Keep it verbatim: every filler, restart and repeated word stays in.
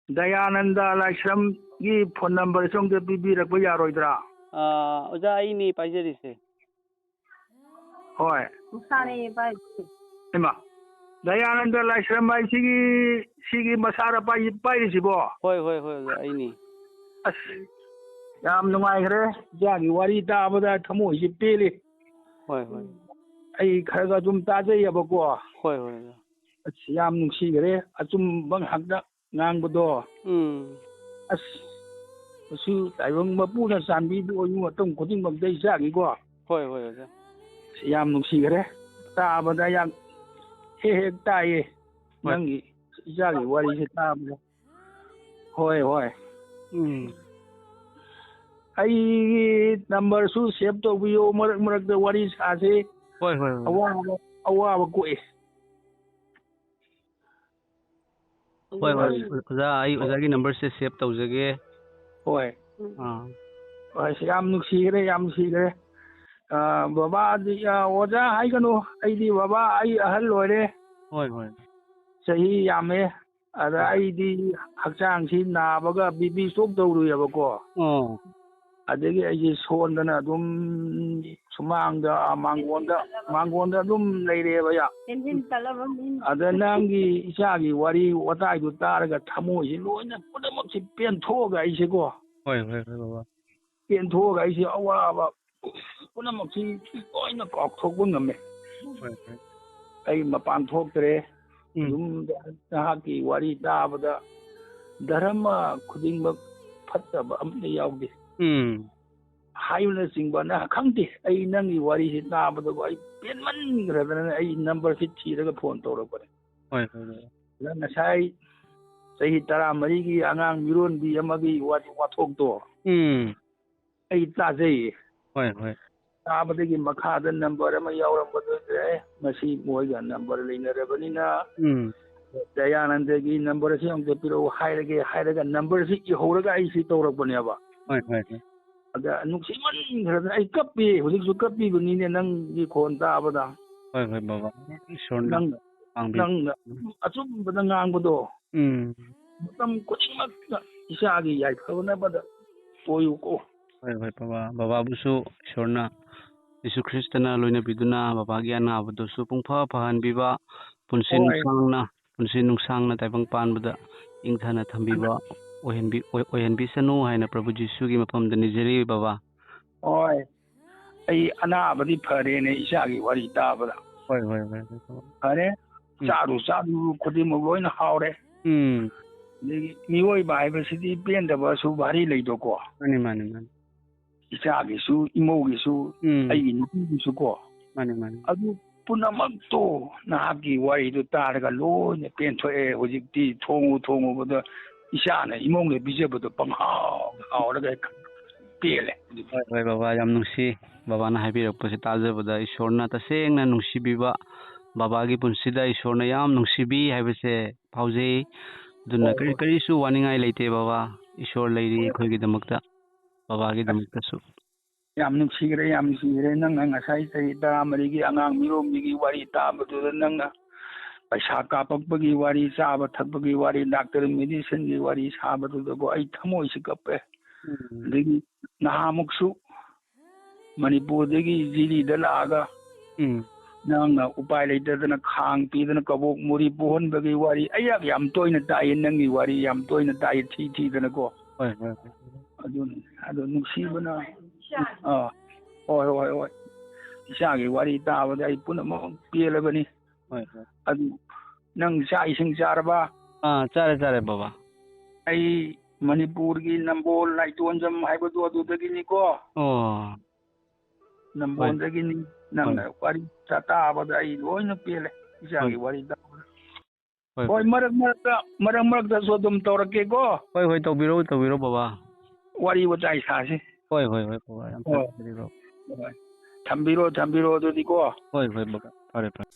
Dayananda ꯂꯥꯏꯁ꯭ꯔꯝꯒꯤ phone numberꯁꯨ ꯑꯝꯇ ꯄꯤꯕꯤꯔꯛꯄ ꯌꯥꯔꯣꯏꯗ꯭ꯔꯥ? ꯑꯥ, ꯑꯣꯖꯥ, ꯑꯩꯅꯦ ꯄꯥꯏꯖꯔꯤꯁꯦ꯫ ꯍꯣꯏ꯫ ꯃꯁꯥꯅꯦ ꯄꯥꯏꯔꯤꯁꯦ꯫ ꯏꯃꯥ, ꯗꯌꯥꯅꯟꯗ ꯂꯥꯏꯁ꯭ꯔꯝ ꯍꯥꯏꯁꯤꯒꯤ, ꯁꯤꯒꯤ ꯃꯁꯥꯔ ꯄꯥꯏ-, ꯄꯥꯏꯔꯤꯁꯤꯕꯣ? ꯍꯣꯏ, ꯍꯣꯏ, ꯍꯣꯏ, ꯑꯣꯖꯥ, ꯑꯩꯅꯦ꯫ ꯑꯁ, ꯌꯥꯝ ꯅꯨꯡꯉꯥꯏꯈ꯭ꯔꯦ ꯏꯆꯥꯒꯤ ꯋꯥꯔꯤ ꯇꯥꯕꯗ, ꯊꯃꯣꯏꯁꯤ ꯄꯦꯜꯂꯤ꯫ ꯍꯣꯏ, ꯍꯣꯏ꯫ ꯑꯩ ꯈꯔ ꯈꯔ ꯑꯗꯨꯝ ꯇꯥꯖꯩꯌꯦꯕꯀꯣ꯫ ꯍꯣꯏ, ꯍꯣꯏ, ꯑꯣꯖꯥ꯫ ꯑꯁ, ꯌꯥꯝ ꯅꯨꯡꯁꯤꯈ꯭ꯔꯦ ꯑꯆꯨꯝꯕ ꯉꯥꯛꯇ ꯉꯥꯡꯕꯗꯣ꯫ ꯎꯝ꯫ ꯑꯁ, ꯃꯁꯤ ꯇꯥꯏꯕꯪ ꯃꯄꯨꯅ ꯆꯥꯟꯕꯤꯕ ꯑꯣꯏꯌꯨ ꯃꯇꯝ ꯈꯨꯗꯤꯡꯃꯛꯇ ꯏꯆꯥꯒꯤꯀꯣ꯫ ꯍꯣꯏ, ꯍꯣꯏ, ꯑꯣꯖꯥ꯫ ꯑꯁ, ꯌꯥꯝ ꯅꯨꯡꯁꯤꯈ꯭ꯔꯦ꯫ ꯇꯥꯕꯗ ꯌꯥꯝ ꯍꯦꯛ ꯍꯦꯛ ꯇꯥꯏꯌꯦ꯫ ꯍꯣꯏ꯫ ꯅꯪꯒꯤ ꯏꯆꯥꯒꯤ ꯋꯥꯔꯤꯁꯦ ꯇꯥꯕꯗ꯫ ꯍꯣꯏ, ꯍꯣꯏ꯫ ꯎꯝ꯫ ꯑꯩꯒꯤ numberꯁꯨ save ꯇꯧꯕꯤꯌꯣ, ꯃꯔꯛ ꯃꯔꯛꯇ ꯋꯥꯔꯤ ꯁꯥꯁꯦ꯫ ꯍꯣꯏ, ꯍꯣꯏ, ꯍꯣꯏ꯫ ꯑꯋꯥꯕ, ꯑꯋꯥꯕ ꯀꯣꯛꯑꯦ꯫ ꯍꯣꯏ, ꯍꯣꯏ, ꯑꯣꯖꯥ, ꯑꯩ ꯑꯣꯖꯥꯒꯤ numberꯁꯦ save ꯇꯧꯖꯒꯦ꯫ ꯍꯣꯏ꯫ ꯑꯥ꯫ ꯍꯣꯏ, ꯌꯥꯝ ꯅꯨꯡꯁꯤꯈ꯭ꯔꯦ, ꯌꯥꯝ ꯅꯨꯡꯁꯤꯈ꯭ꯔꯦ꯫ ꯑꯥ, ꯕꯕꯥꯗꯤ, ꯑꯥ, ꯑꯣꯖꯥ ꯍꯥꯏꯒꯅꯨ, ꯑꯩꯗꯤ ꯕꯕꯥ, ꯑꯩ ꯑꯍꯜ ꯑꯣꯏꯔꯦ꯫ ꯍꯣꯏ, ꯍꯣꯏ꯫ ꯆꯍꯤ ꯌꯥꯝꯃꯦ꯫ ꯑꯗ ꯍꯣꯏ꯫ ꯑꯩꯗꯤ ꯍꯛꯆꯥꯡꯁꯤ ꯅꯥꯕꯒ BP stroke ꯇꯧꯔꯨꯏꯌꯦꯕꯀꯣ꯫ ꯑꯣ꯫ ꯑꯗꯒꯤ ꯑꯩꯁꯦ ꯁꯣꯟꯗꯅ ꯑꯗꯨꯝ ꯁꯨꯃꯥꯡꯗ, ꯃꯥꯡꯒꯣꯟꯗ, ꯃꯥꯡꯒꯣꯟꯗ ꯑꯗꯨꯝ ꯂꯩꯔꯦꯕ ꯑꯩ꯫ ꯇꯦꯟꯁꯤꯟ ꯇꯠꯂꯕ ꯃꯤ꯫ ꯑꯗ ꯅꯪꯒꯤ ꯏꯆꯥꯒꯤ ꯋꯥꯔꯤ ꯋꯥꯇꯥꯏꯗꯨ ꯇꯥꯔꯒ ꯊꯃꯣꯏꯁꯤ ꯂꯣꯏꯅ ꯄꯨꯝꯅꯃꯛꯁꯤ ꯄꯦꯟꯊꯣꯛꯑꯒ ꯑꯩꯁꯦꯀꯣ꯫ ꯍꯣꯏ, ꯍꯣꯏ, ꯍꯣꯏ, ꯕꯕꯥ꯫ ꯄꯦꯟꯊꯣꯛꯑꯒ ꯑꯩꯁꯦ ꯑꯋꯥꯕ ꯄꯨꯝꯅꯃꯛꯁꯤ ꯂꯣꯏꯅ ꯀꯥꯎꯊꯣꯛꯄ ꯉꯝꯃꯦ꯫ ꯍꯣꯏ, ꯍꯣꯏ꯫ ꯑꯩ ꯃꯄꯥꯟ ꯊꯣꯛꯇ꯭ꯔꯦ꯫ ꯎꯝ꯫ ꯌꯨꯝꯗ ꯅꯍꯥꯛꯀꯤ ꯋꯥꯔꯤ ꯇꯥꯕꯗ ꯙꯔꯃ ꯈꯨꯗꯤꯡꯃꯛ ꯐꯠꯇꯕ ꯑꯃꯠꯇ ꯌꯥꯎꯗꯦ꯫ ꯎꯝ꯫ ꯍꯥꯏꯕꯅꯆꯤꯡꯕ ꯅ-, ꯈꯪꯗꯦ꯫ ꯑꯩ ꯅꯪꯒꯤ ꯋꯥꯔꯤꯁꯤ ꯇꯥꯕꯗꯕꯨ ꯑꯩ ꯄꯦꯟꯃꯟꯈ꯭ꯔꯗꯅ ꯑꯩ numberꯁꯤ ꯊꯤꯔꯒ phone ꯇꯧꯔꯛꯄꯅꯦ꯫ ꯍꯣꯏ, ꯍꯣꯏ, ꯍꯣꯏ꯫ ꯅꯪ ꯉꯁꯥꯏ ꯆꯍꯤ ꯇꯔꯥꯃꯔꯤꯒꯤ ꯑꯉꯥꯡ ꯃꯤꯔꯣꯟꯕꯤ ꯑꯃꯒꯤ ꯋꯥ-, ꯋꯥꯊꯣꯛꯇꯣ꯫ ꯎꯝ꯫ ꯑꯩ ꯇꯥꯖꯩꯌꯦ꯫ ꯍꯣꯏ, ꯍꯣꯏ꯫ ꯇꯥꯕꯗꯒꯤ ꯃꯈꯥꯗ number ꯑꯃ ꯌꯥꯎꯔꯝꯕꯗꯨꯗ, ꯑꯦ, ꯃꯁꯤ ꯃꯣꯏꯒ number ꯂꯩꯅꯔꯕꯅꯤꯅ, ꯎꯝ꯫ ꯗꯌꯥꯅꯟꯗꯒꯤ number ꯑꯁꯤ ꯑꯃꯨꯛꯇ ꯄꯤꯔꯛꯎ ꯍꯥꯏꯔꯒꯦ ꯍꯥꯏꯔꯒ numberꯁꯤ ꯏꯍꯧꯔꯒ ꯑꯩꯁꯤ ꯇꯧꯔꯛꯄꯅꯦꯕ꯫ ꯍꯣꯏ, ꯍꯣꯏ, ꯍꯣꯏ꯫ ꯑꯗ ꯅꯨꯡꯁꯤꯃꯟꯈ꯭ꯔꯗꯅ ꯑꯩ ꯀꯞꯄꯤ, ꯍꯧꯖꯤꯛꯁꯨ ꯀꯞꯄꯤꯕꯅꯤꯅꯦ ꯅꯪꯒꯤ ꯈꯣꯟ ꯇꯥꯕꯗ꯫ ꯍꯣꯏ, ꯍꯣꯏ, ꯕꯕꯥ꯫ ꯏꯁꯣꯔꯅ ꯅꯪ, ꯄꯥꯡꯕꯤꯌꯨ꯫ ꯅꯪꯅ ꯑꯆꯨꯝꯕꯗ ꯉꯥꯡꯕꯗꯣ꯫ ꯎꯝ꯫ ꯃꯇꯝ ꯈꯨꯗꯤꯡꯃꯛꯇ ꯏꯆꯥꯒꯤ ꯌꯥꯏꯐꯅꯕꯗ ꯑꯣꯏꯌꯨꯀꯣ꯫ ꯍꯣꯏ, ꯍꯣꯏ, ꯕꯕꯥ꯫ ꯕꯕꯥꯕꯨꯁꯨ ꯏꯁꯣꯔꯅ, ꯖꯤꯁꯨ ꯈ꯭ꯔꯤꯁꯇꯅ ꯂꯣꯏꯅꯕꯤꯗꯨꯅ ꯕꯕꯥꯒꯤ ꯑꯅꯥꯕꯗꯨꯁꯨ ꯄꯨꯡꯐ ꯐꯍꯟꯕꯤꯕ, ꯄꯨꯟꯁꯤ ꯍꯣꯏ꯫ ꯅꯨꯡꯁꯥꯡꯅ, ꯄꯨꯟꯁꯤ ꯅꯨꯡꯁꯥꯡꯅ ꯇꯥꯏꯕꯪ ꯄꯥꯟꯕꯗ ꯏꯪꯊꯅ ꯊꯝꯕꯤꯕ ꯑꯣꯏꯍꯟꯕꯤ-, ꯑꯣꯏ-, ꯑꯣꯏꯍꯟꯕꯤꯁꯅꯨ ꯍꯥꯏꯅ ꯄ꯭ꯔꯚꯨ ꯖꯤꯁꯨꯒꯤ ꯃꯐꯝꯗ ꯅꯤꯖꯔꯤ, ꯕꯕꯥ꯫ ꯍꯣꯏ꯫ ꯑꯩ ꯑꯅꯥꯕꯗꯤ ꯐꯔꯦꯅꯦ ꯏꯆꯥꯒꯤ ꯋꯥꯔꯤ ꯇꯥꯕꯗ꯫ ꯍꯣꯏ, ꯍꯣꯏ, ꯍꯣꯏ, ꯍꯣꯏ, ꯕꯕꯥ꯫ ꯐꯔꯦ꯫ ꯎꯝ꯫ ꯆꯥꯔꯨ ꯆꯥꯔꯨ ꯈꯨꯗꯤꯡꯃꯛ ꯂꯣꯏꯅ ꯍꯥꯎꯔꯦ꯫ ꯎꯝ꯫ ꯑꯗꯒꯤ ꯃꯤꯑꯣꯏꯕ ꯍꯥꯏꯕꯁꯤꯗꯤ ꯄꯦꯟꯗꯕꯁꯨ ꯚꯥꯔꯤ ꯂꯩꯗꯣꯀꯣ꯫ ꯃꯥꯅꯤ, ꯃꯥꯅꯤ, ꯃꯥꯅꯤ꯫ ꯏꯆꯥꯒꯤꯁꯨ, ꯏꯃꯧꯒꯤꯁꯨ, ꯎꯝ꯫ ꯑꯩꯒꯤ ꯅꯨꯄꯤꯒꯤꯁꯨ ꯀꯣ꯫ ꯃꯥꯅꯤ, ꯃꯥꯅꯤ꯫ ꯑꯗꯨ ꯄꯨꯝꯅꯃꯛꯇꯣ ꯅꯍꯥꯛꯀꯤ ꯋꯥꯔꯤꯗꯨ ꯇꯥꯔꯒ ꯂꯣꯏꯅ ꯄꯦꯟꯊꯣꯛꯑꯦ꯫ ꯍꯧꯖꯤꯛꯇꯤ ꯊꯣꯡꯉꯨ ꯊꯣꯡꯉꯨꯕꯗ ꯏꯆꯥꯅ ꯏꯃꯧꯅ ꯄꯤꯖꯕꯗꯣ ꯄꯪꯍꯥꯎꯗ ꯍꯥꯎꯔꯒ ꯄꯦꯜꯂꯦ꯫ ꯍꯣꯏ, ꯍꯣꯏ, ꯕꯕꯥ, ꯌꯥꯝ ꯅꯨꯡꯁꯤ꯫ ꯕꯕꯥꯅ ꯍꯥꯏꯕꯤꯔꯛꯄꯁꯦ ꯇꯥꯖꯕꯗ ꯏꯁꯣꯔꯅ ꯇꯁꯦꯡꯅ ꯅꯨꯡꯁꯤꯕꯤꯕ, ꯕꯕꯥꯒꯤ ꯄꯨꯟꯁꯤꯗ ꯏꯁꯣꯔꯅ ꯌꯥꯝ ꯅꯨꯡꯁꯤꯕꯤ ꯍꯥꯏꯕꯁꯦ ꯐꯥꯎꯖꯩ꯫ ꯑꯗꯨꯅ ꯍꯣꯏ, ꯀꯔꯤ-, ꯍꯣꯏ꯫ ꯀꯔꯤꯁꯨ ꯋꯥꯅꯤꯡꯉꯥꯏ ꯂꯩꯇꯦ, ꯕꯕꯥ꯫ ꯏꯁꯣꯔ ꯂꯩꯔꯤ ꯍꯣꯏ꯫ ꯑꯩꯈꯣꯏꯒꯤꯗꯃꯛꯇ, ꯑꯁ, ꯕꯕꯥꯒꯤꯗꯃꯛꯇꯁꯨ꯫ ꯌꯥꯝ ꯅꯨꯡꯁꯤꯈ꯭ꯔꯦ, ꯌꯥꯝ ꯅꯨꯡꯁꯤꯈ꯭ꯔꯦ꯫ ꯅꯪꯅ ꯉꯁꯥꯏ ꯆꯍꯤ ꯇꯔꯥꯃꯔꯤꯒꯤ ꯑꯉꯥꯡ ꯃꯤꯔꯣꯟꯕꯤꯒꯤ ꯋꯥꯔꯤ ꯇꯥꯕꯗꯨꯗ, ꯅꯪꯅ ꯄꯩꯁꯥ ꯀꯥꯞꯄꯛꯄꯒꯤ ꯋꯥꯔꯤ, ꯆꯥꯕ ꯊꯛꯄꯒꯤ ꯋꯥꯔꯤ, ꯗꯥꯛꯇꯔ ꯃꯦꯗꯤꯁꯤꯟꯒꯤ ꯋꯥꯔꯤ ꯁꯥꯕꯗꯨꯗꯀꯣ, ꯑꯩ ꯊꯃꯣꯏꯁꯤ ꯀꯞꯄꯦ꯫ ꯎꯝ꯫ ꯑꯗꯒꯤ ꯅꯍꯥꯟꯃꯨꯛꯁꯨ ꯃꯅꯤꯄꯨꯔꯗꯒꯤ ꯖꯤꯔꯤꯗ ꯂꯥꯛꯑꯒ ꯎꯝ꯫ ꯅꯪꯅ ꯎꯄꯥꯏ ꯂꯩꯇꯗꯅ ꯈꯥꯡ ꯄꯤꯗꯅ ꯀꯕꯣꯛ ꯃꯣꯔꯤ ꯄꯨꯍꯟꯕꯒꯤ ꯋꯥꯔꯤ, ꯑꯩꯍꯥꯛ ꯌꯥꯝ ꯇꯣꯏꯅ ꯇꯥꯏꯌꯦ ꯅꯪꯒꯤ ꯋꯥꯔꯤ, ꯌꯥꯝ ꯇꯣꯏꯅ ꯇꯥꯏꯌꯦ ꯊꯤ ꯊꯤꯗꯅꯀꯣ꯫ ꯍꯣꯏ, ꯍꯣꯏ, ꯍꯣꯏ꯫ ꯑꯗꯨꯅꯤ, ꯑꯗꯨ ꯅꯨꯡꯁꯤꯕꯅ, ꯑꯥ, ꯍꯣꯏ, ꯍꯣꯏ, ꯍꯣꯏ꯫ ꯏꯆꯥꯒꯤ ꯋꯥꯔꯤ ꯇꯥꯕꯗ ꯑꯩ ꯄꯨꯝꯅꯃꯛ ꯄꯦꯜꯂꯕꯅꯤ꯫ ꯍꯣꯏ, ꯍꯣꯏ꯫ ꯑꯗꯨ ꯅꯪ ꯆꯥꯛ ꯏꯁꯤꯡ ꯆꯥꯔꯕ? ꯑꯥ, ꯆꯥꯔꯦ, ꯆꯥꯔꯦ, ꯕꯕꯥ꯫ ꯑꯩ ꯃꯅꯤꯄꯨꯔꯒꯤ ꯅꯝꯕꯣꯜ ꯂꯥꯏꯇꯣꯟꯖꯝ ꯍꯥꯏꯕꯗꯣ ꯑꯗꯨꯗꯒꯤꯅꯤꯀꯣ꯫ ꯑꯣ꯫ ꯅꯝꯕꯣꯜꯗꯒꯤꯅꯤ꯫ ꯍꯣꯏ꯫ ꯅꯪꯅ ꯍꯣꯏ꯫ ꯋꯥꯔꯤ ꯇꯥꯕꯗ ꯑꯩ ꯂꯣꯏꯅ ꯄꯦꯜꯂꯦ, ꯏꯆꯥꯒꯤ ꯍꯣꯏ꯫ ꯋꯥꯔꯤ ꯇꯥꯕꯗ꯫ ꯍꯣꯏ, ꯍꯣꯏ, ꯍꯣꯏ꯫ ꯃꯔꯛ ꯃꯔꯛꯇ, ꯃꯔꯛ ꯃꯔꯛꯇꯁꯨ ꯑꯗꯨꯝ ꯇꯧꯔꯛꯀꯦꯀꯣ꯫ ꯍꯣꯏ, ꯍꯣꯏ, ꯇꯧꯕꯤꯔꯣ, ꯇꯧꯕꯤꯔꯣ, ꯕꯕꯥ꯫ ꯋꯥꯔꯤ ꯋꯥꯇꯥꯏ ꯁꯥꯁꯤ꯫ ꯍꯣꯏ, ꯍꯣꯏ, ꯍꯣꯏ, ꯕꯕꯥ, ꯌꯥꯝ ꯍꯣꯏ꯫ ꯊꯥꯒꯠꯆꯔꯤ, ꯕꯕꯥ꯫ ꯍꯣꯏ꯫ ꯊꯝꯕꯤꯔꯣ, ꯊꯝꯕꯤꯔꯣ ꯑꯗꯨꯗꯤꯀꯣ꯫ ꯍꯣꯏ, ꯍꯣꯏ, ꯕꯕꯥ, ꯐꯔꯦ, ꯐꯔꯦ꯫